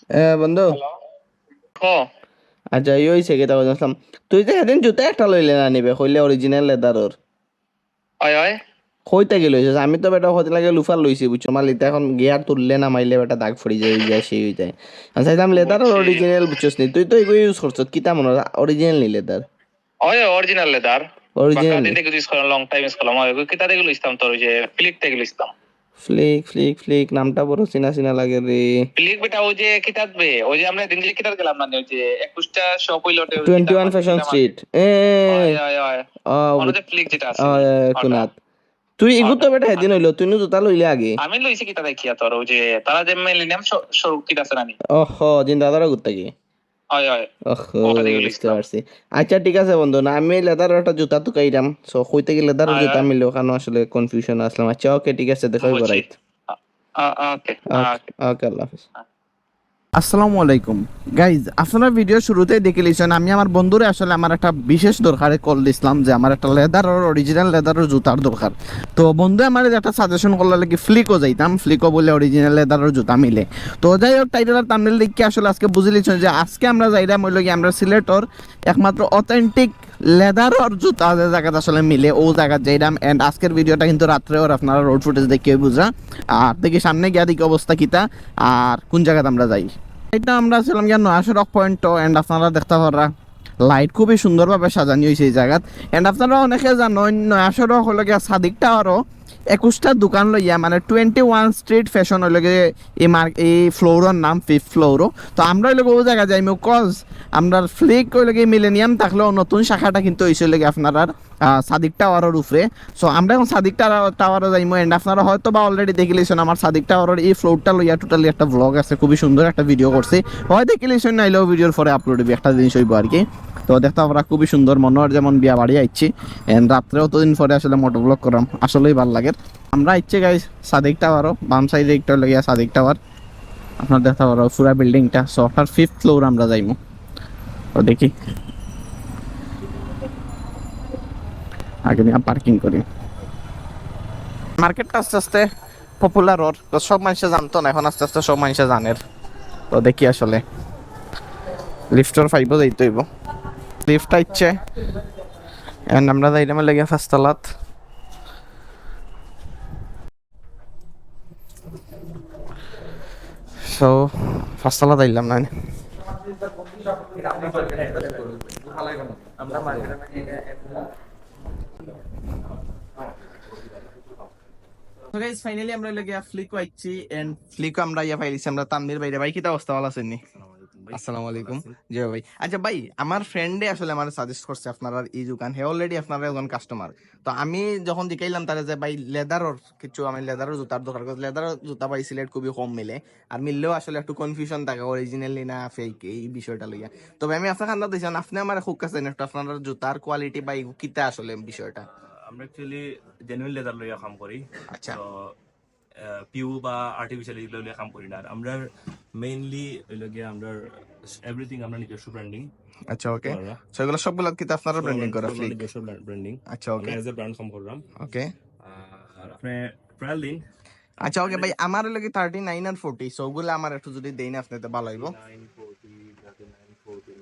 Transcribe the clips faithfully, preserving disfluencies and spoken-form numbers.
এ বন্ধু, হ্যালো। ক। আচ্ছা, এই হইছে কিতা কইতাম, তুই যে সেদিন জুতা একটা লইলে না নিবে, কইলে অরিজিনাল লেদারর। অয়, অয়। কইতে গেল হইছে, আমি তো বেটা কদিন আগে লুফার লইছি, বুঝছো? মালিতে এখন গিয়ার তুললে না মাইলে বেটা দাগ পড়ি যায়, এই যায়, সেই হই যায়। আমি চাইতাম লেদারর বুঝছি। অরিজিনাল, বুঝছস নি? তুই তো এগুলো ইউজ করছস, কিতা মনে হয়? অরিজিনাল নি লেদার? অয়, অরিজিনাল লেদার। অরিজিনাল বাংলাদেশ থেকে ইউজ করলাম, লং টাইম ইউজ করলাম। অয়, ওই কিতা দেখে লইছিলাম তোর ওই যে ফ্লিক থেকে লইছিলাম। ফ্লিক, ফ্লিক, ফ্লিক, নামটা বড় চিনা চিনা লাগে রে। ফ্লিক বেটা ওই যে কিতাত বে, ওই যে আমরা দিন যে কিতাত গেলাম না, ওই যে একুশটা শপ হইল ওটা, ওই টোয়েন্টি ওয়ান কিতাব ফ্যাশন কিতাব স্ট্রিট। এ, অয়, অয়, অয়। ও, ওর বুঝ- যে ফ্লিক যেটা আছে, ও, এ, ওটা। কুনাত। তুই এগুলো তো বেটা সেদিন হইলো, তুই নু জুতা লইলে আগে। আমি লইছি কিতা দেখিয়া তোর ওই যে তারা যে মিলেনিয়াম শো-, শোরুম কিতা আছে না নি? ওহ, জিন্দাদারও করতে কি? অয়, অয়। ওহ, ওটা দেখে বুঝতে লইছিলাম। পারছি। আচ্ছা, ঠিক আছে বন্ধু, না আমি লেদারর একটা জুতা তুকাইরাম। So, কইতে গেলে লেদারর অয়, জুতা অয়। মিললে ওখানে আসলে কনফিউশন আসলাম। আচ্ছা, ওকে, ঠিক আছে, দেখা হইব বুঝছি। রাইত। আ-, আ-, ওকে, আ, ওকে, ওকে। ওকে, আল্লাহ হাফেজ। আসসালামু আলাইকুম। গাইজ, আপনারা ভিডিও শুরুতেই দেখিলিছেন, আমি আমার বন্ধুরে আসলে আমার একটা বিশেষ দরকারে কল দিছিলাম যে আমার একটা লেদারর, অরিজিনাল লেদারর জুতার দরকার। তো বন্ধু আমার একটা সাজেশন করলা লাগি ফ্লিকো যাইতাম, ফ্লিকো বলে অরিজিনাল লেদারর জুতা মিলে। তো যাই হোক, টাইটেল আর থাম্বনেল দেখে আসলে আজকে বুঝিলিছেন যে আজকে আমরা যাইরাম হইল কি আমরা সিলেটর একমাত্র অথেন্টিক লেদারর জুতা যে জাগাত আসলে মিলে, ও জাগাত যাইরাম। And আজকের ভিডিওটা কিন্তু রাত্রে ওর আপনারা রোড ফুটেজ দেখে বুঝরা। আর দেখি সামনে গিয়া দেখি অবস্থা কিতা, আর কোন জাগাত আমরা যাই। এটা আমরা ছিলাম গিয়া নয়া সড়ক পয়েন্ট, and আপনারা দেখতে পাররা লাইট খুবই সুন্দরভাবে সাজানি হইছে এই জাগাত। And আপনারা অনেকে জানইন, নয়া সড়ক হইল গিয়া সাদিক টাওয়ারও একুশটা দোকান লইয়া, মানে, টোয়েন্টি ওয়ান স্ট্রিট ফ্যাশন হইল গিয়া এই মার্ক-, এই ফ্লোরর নাম, ফিফথ ফ্লোরও। তো আমরা হইল গিয়া ও জাগা যাইমু, কজ আমরা ফ্লিক হইল গিয়া মিলেনিয়াম থাকলেও নতুন শাখাটা কিন্তু হইছে হইল গিয়া আপনারার, আহ, সাদিক টাওয়ারর উপরে। So আমরা এখন সাদিক টাওয়ার, টাওয়ারও যাইমু, and আপনারা হয়তো বা অলরেডি দেখিলিছেন আমার সাদিক টাওয়ারর এই ফ্লোরটা লইয়া টোটালি একটা ভ্লগ আছে, খুবই সুন্দর একটা ভিডিও করছি, হয় দেখিলিছেন, নাইলেও ভিডিওর পরে আপলোড হইবে, একটা জিনিস হইব আর কি। তো দেখতে পাররা খুবই সুন্দর, মনে হয় যেমন বিয়া বাড়ি আইছি, and রাত্রে অতদিন পরে আসলে মোটো ভ্লগ করাম, আসলেই ভালো লাগে। আমরা আইছি গাইস সাদিক টাওয়ারও, বাম সাইডে একটা হইল গিয়া সাদিক টাওয়ার, আপনারা দেখতে পাররা পুরা বিল্ডিংটা। So আপনার ফিফথ ফ্লোর আমরা যাইমু, তো দেখি আগে নিয়ে পার্কিং করি। মার্কেটটা আস্তে আস্তে পপুলার অর, তো সব মানুষে জানতো না, এখন আস্তে আস্তে সব মানুষে জানের। তো দেখি আসলে লিফটর ফাইভও যাইতে হইব, লিফট আইচ্ছে। And আমরা যাইলাম লেগে ফার্স্ট তলাত। So ফার্স্ট তলাত আইলাম না। তো গাইস, ফাইনালি আমরা লগে ফ্লিকো আইছি, and ফ্লিকো আমরা ইয়া পাইলিছি আমরা তানভীর ভাইরে। ভাই, কিতা অবস্থা, ভালো আছেন নি? আসসালামু আলাইকুম। জি ভাই। আচ্ছা ভাই, আমার ফ্রেন্ডে আসলে আমার সাজেস্ট করছে আপনারার এই দোকান, হে অলরেডি আপনারার একজন কাস্টমার। তো আমি যখন জিকাইলাম তারে যে ভাই লেদারর কিছু, আমি লেদারর জুতার দরকার, কারণ লেদারর জুতা ভাই সিলেট খুবই কম মিলে, আর মিললেও আসলে একটু কনফিউশন থাকে অরিজিনাল নি না ফেক এই বিষয়টা লইয়া। তবে আমি আপনার কান্দাত দিছিলাম, আপনি আমার খুব কাছে একটু আপনার জুতার কোয়ালিটি বা এগু কিতা আসলে বিষয়টা। আমরা অ্যাকচুয়ালি জেনুইন লেদার লইয়া কাম করি। আচ্ছা। তো পিউ বা আর্টিফিশিয়াল এগুলো লইয়া কাম করি না। আর আমরা মেইনলি হইল গিয়া আমরা এভরিথিং আমরা নিজস্ব ব্র্যান্ডিং। আচ্ছা, ওকে। সো এগুলো সবগুলা কিতা আপনারা ব্র্যান্ডিং করা ফ্লিক? নিজস্ব ব্র্যান্ডিং। আচ্ছা, ওকে। আমরা এজ এ ব্র্যান্ড কাম করলাম। ওকে। আর আপনি ট্রায়াল দিন। আচ্ছা, ওকে ভাই, আমার লগে থার্টি নাইন আর ফর্টি, সো ওগুলা আমার একটু যদি দেইন আপনি তো ভালো হইব। Nine forty, thirty nine, forty.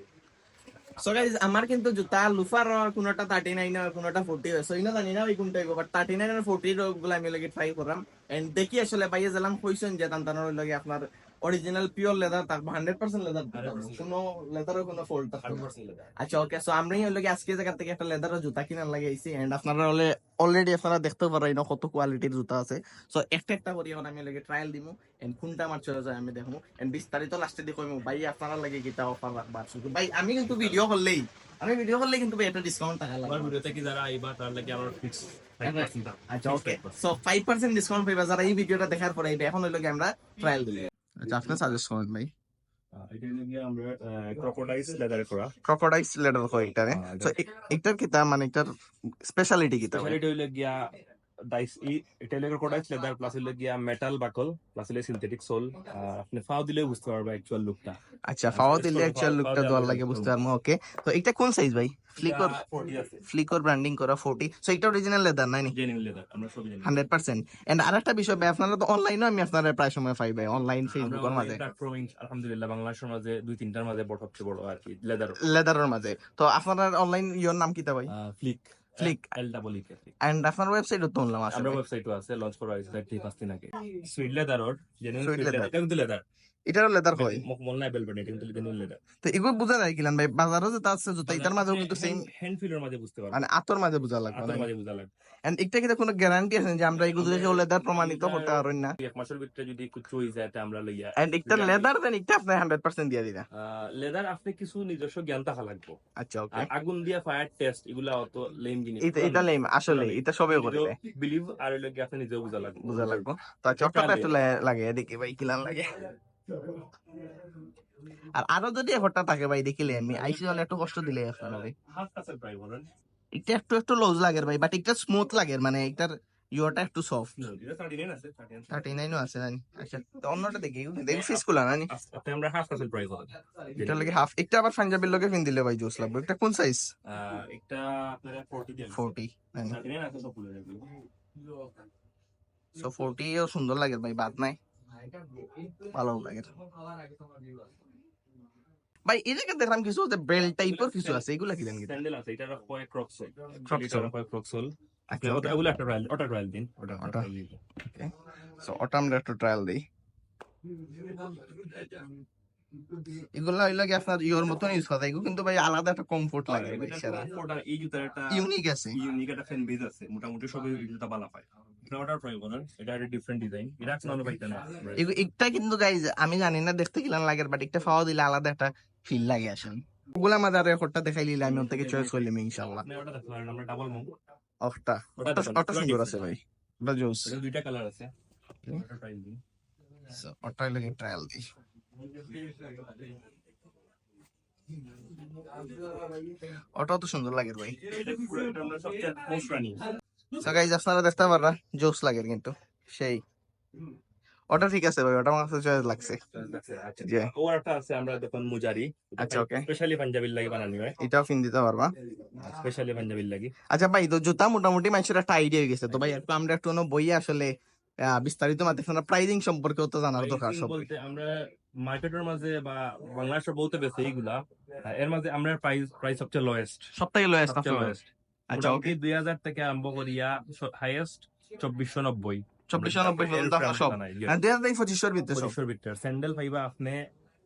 So guys, আমার কিন্তু জুতা লুফার আর কোনোটা থার্টি নাইন আর কোনোটা ফর্টি হয়, সো ইনো জানি না ওই কোনটা হইব, বাট থার্টি নাইন আর ফর্টি গুলো আমি লগে ট্রাই করাম। এন্ড দেখি আসলে ভাইয়া যেলাম কইছেন যে তান তানোর লগে আপনার অরিজিনাল পিওর লেদার থাকবো, হান্ড্রেড পার্সেন্ট লেদার থাকবো, কোনো লেদারও কোনো ফল্ট থাকবে হান্ড্রেড না। Percent leather. আচ্ছা, ওকে, সো আমরা এই লগে আজকে জায়গা থেকে একটা লেদারও জুতা কিনার লাগে আইছি, এন্ড আপনারা হলে অলরেডি আপনারা দেখতে পারেন ইনো কত কোয়ালিটির জুতা আছে। সো একটা একটা করি এখন আমি লগে ট্রায়াল দিমু, এন্ড কোনটা আমার চয়েস হয় আমি দেখমু, এন্ড বিস্তারিত লাস্টে দি কইমু। ভাই, আপনারা লাগে কিতা অফার রাখবা শুধু? ভাই, আমি কিন্তু ভিডিও করলেই, আমি ভিডিও করলেই কিন্তু ভাই একটা ডিসকাউন্ট টাকা আমার লাগবে। ভিডিও থেকে যারা আইবা তার লাগে আমার ফিক্স ফাইভ পার্সেন্ট দাম। আচ্ছা, ওকে। সো ফাইভ পার্সেন্ট ডিসকাউন্ট পাইবা যারা এই ভিডিওটা দেখার পরে আইবা। এখন হইলো কি আমরা ট্রায়াল দিলে। আচ্ছা, আপনি সাজেস্ট করেন ভাই। এটা হইল গিয়া আমরা ক্রোকোডাইল লেদারে করা। ক্রোকোডাইল লেদার কয় এটারে। হ্যাঁ, তো এ-, এটার কিতা মানে এটার স্পেশালিটি কিতা ভাই? স্পেশালিটি হইল গিয়া ডাইস, ই এটা হলো ক্রোকোডাইল লেদার, প্লাস হলো গিয়া মেটাল বাকল, প্লাস হলো সিনথেটিক সোল। আপনি ফাও দিলে বুঝতে পারবে অ্যাকচুয়াল লুকটা। আচ্ছা, ফাও দিলে অ্যাকচুয়াল লুকটা দেওয়ার লাগে বুঝতে পারবো। ওকে, তো এটা কোন সাইজ ভাই? ফ্লিকর, ফোর্টি আছে। ফ্লিকর ব্র্যান্ডিং করা ফোর্টি। সো এটা অরিজিনাল লেদার নানি? জেনুইন লেদার, আমরা সবই জানি। Hundred percent. এন্ড আরেকটা বিষয় ভাই, আপনারা তো অনলাইনে আমি আপনারা প্রায় সময় পাই ভাই, অনলাইন ফেসবুকের মাঝে। প্ল্যাটফর্ম আলহামদুলিল্লাহ বাংলাদেশের মাঝে দুই তিনটার মাঝে বড়, সবচেয়ে বড় আর কি লেদার। লেদারের মাঝে। তো আপনার অনলাইন ইওর নাম কিতা ভাই? Flick. Flick. L double E K flick. And আপনার ওয়েবসাইটও তো শুনলাম আমরা আসলে। ওয়েবসাইটও আছে, লঞ্চ করা হয়েছে চার পাঁচ দিন আগে। Suede leather or, genuine suede suede leather. Leather. এটা কিন্তু লেদার। এটারও লেদার হয়। মুখ মনে নাই বেলভেট, এটা কিন্তু জেনুইন লেদার। তো এগুলো বোঝা যায় কিলান ভাই, বাজারও যেটা আছে জুতা, এটার মাঝেও কিন্তু সেম, হ্যান্ড ফিলের মাঝে বুঝতে পারবো। মানে আতর মাঝে বোঝা লাগবে আতর না। মাঝে বুঝা লাগবে। এন্ড এটা কিন্তু কোনো গ্যারান্টি আছে যে আমরা এগুলো দেখে লেদার প্রমাণিত করতে পারবেন না? এক মাসের ভিতরে যদি একটু চুই যায়, এটা আমরা লইয়া। এন্ড একটা লেদার দেন একটা আপনি হান্ড্রেড পার্সেন্ট দিয়ে দিলা। লেদার আপনি কিছু নিজস্ব জ্ঞান থাকা লাগবো। আচ্ছা, ওকে। আর আগুন দিয়া ফায়ার টেস্ট এগুলা অত লেম জিনিস। এটা, এটা লেম আসলে, এটা সবে করে। বিলিভ আর হইলো কি আপনি নিজেও বুঝা লাগবে। বুঝা লাগবো। তো আচ্ছা, ওটা তো একটু লা-, লাগে, দেখি ভাই কিলান লাগে। আর আরো যদি একটা থাকে ভাই, দেখিলে আমি আইসি হলে একটু কষ্ট দিলে আপনারা ভাই। হাফ কাসের প্রাইস বলেন। এটা একটু, একটু লুজ লাগে ভাই, বাট এটা স্মুথ লাগে, মানে এটার ইওটা একটু সফট। এটা থার্টি নাইন আছে, থার্টি নাইন। থার্টি নাইন আছে জানি। আচ্ছা, তো অন্যটা দেখি, দেখি ফিস গুলা নানি। আচ্ছা, আমরা হাফ কাসের প্রাইস বলেন। এটা লাগে হাফ, এটা আবার পাঞ্জাবির লগে পিন দিলে ভাই জোস লাগবে। এটা কোন সাইজ? আহ, একটা আপনারা ফোর্টি দিয়ে। ফোর্টি। থার্টি নাইন আছে সবগুলো। সো ফোর্টিও সুন্দর লাগে ভাই, বাদ নাই, ভালো লাগে। ভাই, এই জায়গায় দেখলাম কিছু যে বেল্ট টাইপের কিছু আছে, এগুলা কি জানি? স্যান্ডেল আছে, এটা রাখবো crocs sole. Crocs sole. Crocs sole. আচ্ছা, ওটা, ওটা। ওগুলো একটা ট্রায়াল, ওটা ট্রায়াল দিন। ওটা, ওটা। ট্রায়াল দিন। সো ওটা আমরা একটু ট্রায়াল দিই। এগুলা হইলো কি আপনার ইওর মতন ইউজ করা যায়, এগুলো কিন্তু ভাই আলাদা একটা কমফোর্ট লাগে ভাই, সেরা। ওটা, এই জুতার একটা ইউনিক আছে। ইউনিক একটা ফ্যান বেজ আছে, মোটামুটি সবাই এই জুতা ভালা পায়। এটা অর্ডার ট্রাই করেন, এটা একটা ডিফারেন্ট ডিজাইন, এটা এখন আমরা পাইতাম না। এগু-, একটা কিন্তু গাইজ আমি জানি না দেখতে কিলান লাগে, বাট একটা পাওয়া দিলে আলাদা একটা ফিল লাগে আসলে। ওগুলা আমাদের আর একটা দেখাই নিলে আমি ওর থেকে চয়েস করলাম ইনশাল্লাহ। আপনি ওটা দেখতে পারেন, আমরা ডাবল মুভ। ওটা, ওটা ওটা, দেখেন, ওটা ওটা সুন্দর different। আছে ভাই, ওটা জোস। এটা দুইটা কালার আছে। ওটা ট্রাই দিন। So, ওটাই লাগে ট্রায়াল দিই। ওটাও তো সুন্দর লাগে ভাই। এটা আমরা সবচেয়ে মোস্ট রানিং। So গাইজ, আপনারা দেখতে পাররা জোস লাগে কিন্তু সেই। ওটা ঠিক আছে ভাই, ওটা আমার কাছে চয়েস লাগছে। আচ্ছা, জি। ও একটা আছে, আমরা দেখুন মুজারি। আচ্ছা, ওকে। স্পেশালি পাঞ্জাবির লাগি বানানি হয়। এটাও পিন দিতে পারবা। স্পেশালি পাঞ্জাবির লাগি। আচ্ছা ভাই, তো জুতা মোটামুটি মানুষের একটা আইডিয়া হয়ে গেছে। তো ভাই, একটু আমরা একটু বইয়ে আসলে আহ, বিস্তারিত মাঝে আপনারা প্রাইজিং সম্পর্কেও তো জানার দরকার সব। বলতে আমরা মার্কেটের মাঝে বা বাংলাদেশের বলতে বেশি এইগুলা, আহ, এর মাঝে আমরা প্রাইস, প্রাইস সবচেয়ে লোয়েস্ট। সব থেকে লোয়েস্ট সবচেয়ে আপনার? লোয়েস্ট। আচ্ছা, ওকে। দুই হাজার থেকে আরম্ভ করিয়া হাইয়েস্ট চব্বিশশো নব্বই। চব্বিশশো নব্বই পর্যন্ত আপনার সব। নাই, yes। আর দুই হাজার থেকে পঁচিশশোর ভিতরে সব। পঁচিশশোর ভিতরে। স্যান্ডেল পাইবা আপনি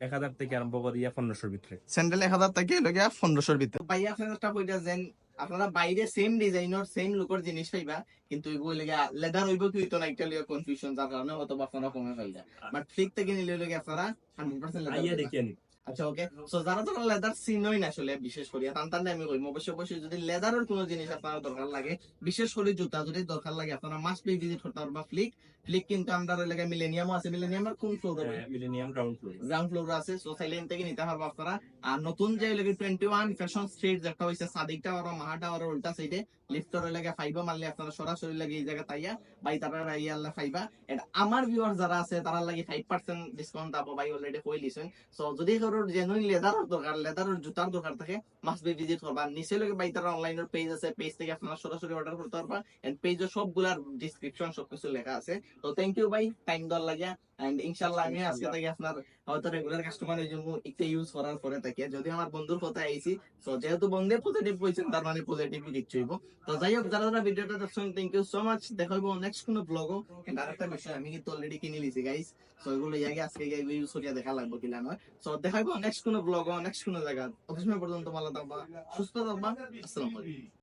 এক হাজার থেকে আরম্ভ করিয়া পনেরোশোর ভিতরে। স্যান্ডেল এক হাজার থেকে লগে পনেরোশোর ভিতরে। ভাই, আপনারা একটা কইরা যেন আপনারা বাইরে সেম ডিজাইনর, সেম লুকর জিনিস পাইবা, কিন্তু এগুলো লেগে লেদার হইব কি হইতো না, একটা লিয়ে কনফিউশন, যার কারণে হয়তো বা আপনারা কমে পাইলা। বাট ফ্লিক থেকে নিলে লেগে আপনারা হান্ড্রেড পার্সেন্ট লেদার আইয়া পাইবা। দেখিয়া নি। আচ্ছা, ওকে। সো যারা যারা লেদার চিনই না আসলে, বিশেষ করি তান তার আমি কইম, অবশ্যই অবশ্যই যদি লেদারের কোনো জিনিস আপনার দরকার লাগে, বিশেষ করে জুতা যদি দরকার লাগে, আপনারা মাস্ট বি ভিজিট করতে পারবা ফ্লিক। ফ্লিক কিন্তু আমরা ওই লেগে মিলেনিয়ামও আছে, মিলেনিয়ামের কোন floor? Millennium ground floor. Ground floor আছে, সো চাইলে এন থেকে নিতে পারবা আপনারা। আর নতুন যে লেগে টোয়েন্টি ওয়ান ফ্যাশন স্ট্রিট যেটা হইছে সাদিক টাওয়ার ও মাহা টাওয়ারের উল্টা সাইডে, লিফটর লেগে ফাইবা মারলে আপনারা সরাসরি লেগে এই জায়গা তাইয়া ভাই তারা ইয়া আল্লাহ ফাইবা। এটা আমার ভিউয়ার যারা আছে তারা লাগি ফাইভ পার্সেন্ট ডিসকাউন্ট দাবো ভাই, অলরেডি কই লিছেন। সো যদি কারোর জেনুইন লেদারের দরকার, লেদারের জুতার দরকার থাকে, মাস্ট বি ভিজিট করবা। নিচে লগে ভাই তারা অনলাইনের পেজ আছে, পেজ থেকে আপনারা সরাসরি অর্ডার করতে পারবা। এন্ড পেজও সবগুলার ডিসক্রিপশন সবকিছু লেখা আছে। তো থ্যাংক ইউ ভাই টাইম দেওয়ার লাগিয়া। এন্ড ইনশাআল্লাহ আমি আজকে থেকে আপনার হয়তো রেগুলার কাস্টমার হয়ে যাবো একটা ইউজ করার পরে থেকে, যদি আমার বন্ধুর কথা আইছি। তো যেহেতু বন্ধে পজিটিভ কইছেন, তার মানে পজিটিভ কিছু হইব। তো যাই হোক, যারা যারা ভিডিওটা দেখছেন, থ্যাংক ইউ সো মাচ। দেখা হইব নেক্সট কোনো ব্লগও। এন্ড আরেকটা বিষয়, আমি কিন্তু অলরেডি কিনে নিছি গাইস। সো এগুলো আগে আজকে গিয়ে ইউজ করিয়া দেখা লাগবে কিলা নয়। সো দেখা হইব নেক্সট কোনো ব্লগও, নেক্সট কোনো জায়গা। অত সময় পর্যন্ত ভালো থাকবা, সুস্থ থাকবা। আসসালামু আলাইকুম।